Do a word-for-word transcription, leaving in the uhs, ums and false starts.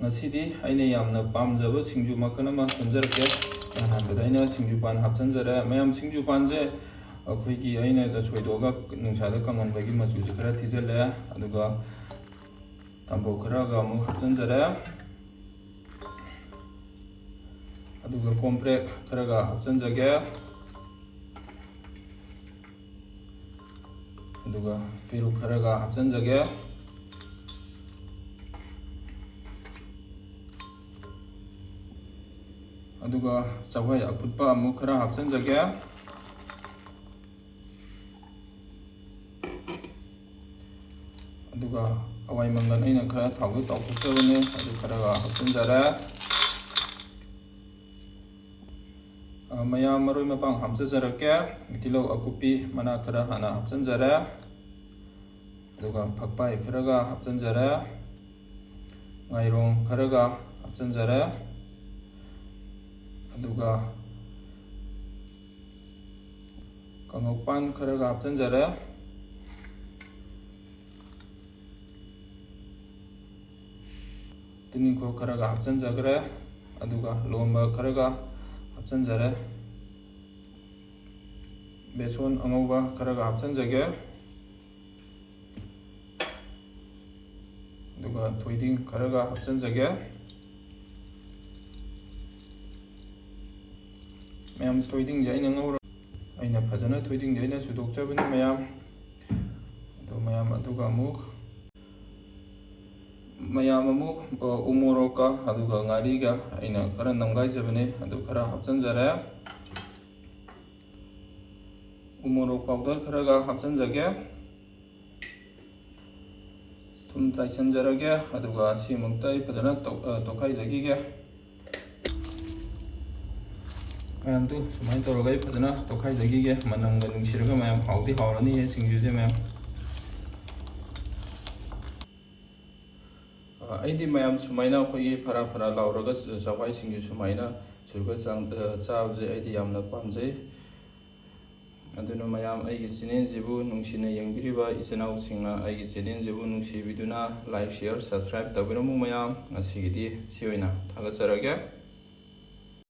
ꯉꯁꯤꯗꯤ ꯑꯩꯅ ꯌꯥꯝꯅ ꯄꯥꯝꯖꯕ ꯁꯤꯡꯖꯨ ꯃꯈꯜ ꯑꯃ ꯁꯦꯝꯖꯔꯛꯀꯦ꯫ ꯑꯍꯥꯟꯕꯗ ꯑꯩꯅ ꯁꯤꯡꯖꯨ ꯄꯥꯟ ꯍꯥꯞꯆꯤꯟꯖꯔꯦ꯫ ꯃꯌꯥꯝ, ꯁꯤꯡꯖꯨ ꯄꯥꯟꯁꯦ ꯑꯩꯈꯣꯏꯒꯤ ꯑꯩꯅ ꯁꯣꯏꯗꯣꯛꯑꯒ ꯅꯨꯡꯁꯥꯗ ꯀꯪꯍꯟꯕꯒꯤ ꯃꯆꯨꯁꯦ ꯈꯔ ꯊꯤꯖꯤꯜꯂꯦ꯫ ꯑꯗꯨꯒ ꯊꯝꯕꯧ ꯈꯔꯒ ꯑꯃꯨꯛ ꯍꯥꯞꯆꯤꯟꯖꯔꯦ꯫ ꯑꯗꯨꯒ ꯀꯣꯝꯄ꯭ꯔꯦꯛ ꯈꯔꯒ ꯍꯥꯞꯆꯤꯟꯖꯒꯦ꯫ ꯑꯗꯨꯒ ꯄꯦꯔꯨꯛ ꯈꯔꯒ ꯍꯥꯞꯆꯤꯟꯖꯒꯦ꯫ ꯑꯗꯨꯒ ꯆꯋꯥꯏ ꯑꯐꯨꯠꯄ ꯑꯃꯨꯛ ꯈꯔ ꯍꯥꯞꯆꯤꯟꯖꯒꯦ꯫ ꯑꯗꯨꯒ ꯍꯋꯥꯏ ꯃꯪꯒꯜ ꯑꯩꯅ ꯈꯔ ꯊꯥꯎꯗ ꯇꯥꯎꯊꯣꯛꯆꯕꯅꯦ, ꯑꯗꯨ ꯈꯔꯒ ꯍꯥꯞꯆꯤꯟꯖꯔꯦ꯫ ꯑ, ꯃꯌꯥꯝ, ꯃꯔꯣꯏ ꯃꯄꯥꯡ ꯍꯥꯞꯆꯖꯔꯛꯀꯦ꯫ ꯇꯤꯜꯍꯧ ꯑꯀꯨꯞꯄꯤ ꯃꯅꯥ ꯈꯔ ꯍꯥꯟꯅ ꯍꯥꯞꯆꯤꯟꯖꯔꯦ꯫ ꯑꯗꯨꯒ ꯐꯛꯄꯥꯏ ꯈꯔꯒ ꯍꯥꯞꯆꯤꯟꯖꯔꯦ꯫ ꯉꯥꯏꯔꯣꯡ ꯈꯔꯒ ꯍꯥꯞꯆꯤꯟꯖꯔꯦ꯫ ꯑꯗꯨꯒ ꯀꯥꯡꯉꯧꯄꯥꯟ ꯈꯔꯒ ꯍꯥꯞꯆꯤꯟꯖꯔꯦ꯫ ꯇꯨꯅꯤꯡꯈꯣꯛ ꯈꯔꯒ ꯍꯥꯞꯆꯤꯟꯖꯈ꯭ꯔꯦ꯫ ꯑꯗꯨꯒ ꯂꯣꯝꯕ ꯈꯔꯒ ꯍꯥꯞꯆꯤꯟꯖꯔꯦ꯫ ꯕꯦꯁꯣꯟ ꯑꯉꯧꯕ ꯈꯔꯒ ꯍꯥꯞꯆꯤꯟꯖꯒꯦ꯫ ꯑꯗꯨꯒ ꯊꯣꯏꯗꯤꯡ ꯈꯔꯒ ꯍꯥꯞꯆꯤꯟꯖꯒꯦ꯫ ꯃꯌꯥꯝ, ꯊꯣꯏꯗꯤꯡꯁꯦ ꯑꯩꯅ ꯉꯧꯔ-, ꯑꯩꯅ ꯐꯖꯅ ꯊꯣꯏꯗꯤꯡꯁꯦ ꯑꯩꯅ ꯁꯨꯗꯣꯛꯆꯕꯅꯤ ꯃꯌꯥꯝ꯫ ꯑꯗꯨ ꯃꯌꯥꯝ, ꯑꯗꯨꯒ ꯑꯃꯨꯛ ꯃꯌꯥꯝ ꯑꯃꯨꯛ, ꯑ, ꯎ ꯃꯣꯔꯣꯛꯀ ꯑꯗꯨꯒ ꯉꯥꯔꯤꯒ ꯑꯩꯅ ꯈꯔ ꯅꯝꯒꯥꯏꯖꯕꯅꯤ, ꯑꯗꯨ ꯈꯔ ꯍꯥꯞꯆꯤꯟꯖꯔꯦ꯫ ꯎ ꯃꯣꯔꯣꯛ powder ꯈꯔꯒ ꯍꯥꯞꯆꯤꯟꯖꯒꯦ꯫ ꯊꯨꯝ ꯆꯥꯏꯁꯤꯟꯖꯔꯒꯦ, ꯑꯗꯨꯒ ꯁꯤꯃꯨꯛꯇ ꯑꯩ ꯐꯖꯅ ꯇꯧ-, ꯑ, ꯇꯣꯠꯈꯥꯏꯖꯈꯤꯒꯦ꯫ ꯃꯌꯥꯝꯗꯨ ꯁꯨꯃꯥꯏꯅ ꯇꯧꯔꯒ ꯑꯩ ꯐꯖꯅ ꯇꯣꯠꯈꯥꯏꯖꯈꯤꯒꯦ꯫ ꯃꯅꯝꯒ ꯅꯨꯡꯁꯤꯔꯒ ꯃꯌꯥꯝ ꯍꯥꯎꯗꯤ ꯍꯥꯎꯔꯅꯤꯌꯦ ꯁꯤꯡꯖꯨꯁꯦ ꯃꯌꯥꯝ꯫ ꯑ, ꯑꯩꯗꯤ ꯃꯌꯥꯝ ꯁꯨꯃꯥꯏꯅ ꯑꯩꯈꯣꯏꯒꯤ ꯐꯔꯥ ꯐꯔꯥ ꯂꯥꯎꯔꯒ ꯆ-, ꯆꯋꯥꯏ ꯁꯤꯡꯖꯨ ꯁꯨꯃꯥꯏꯅ ꯁꯨꯔꯒ ꯆꯥꯡ-, ꯑ, ꯆꯥꯕꯁꯦ ꯑꯩꯗꯤ ꯌꯥꯝꯅ ꯄꯥꯝꯖꯩ꯫ ꯑꯗꯨꯅ ꯃꯌꯥꯝ, ꯑꯩꯒꯤ ꯆꯦꯅꯦꯜꯁꯤꯕꯨ ꯅꯨꯡꯁꯤꯅ ꯌꯦꯡꯕꯤꯔꯤꯕ ꯏꯆꯤꯟ ꯏꯅꯥꯎꯁꯤꯡꯅ ꯑꯩꯒꯤ ꯆꯦꯅꯦꯜꯁꯤꯕꯨ ꯅꯨꯡꯁꯤꯕꯤꯗꯨꯅ like, share, subscribe ꯇꯧꯕꯤꯔꯝꯃꯨ ꯃꯌꯥꯝ꯫ ꯉꯁꯤꯒꯤꯗꯤ ꯁꯤ ꯑꯣꯏꯅ ꯊꯥꯒꯠꯆꯔꯒꯦ꯫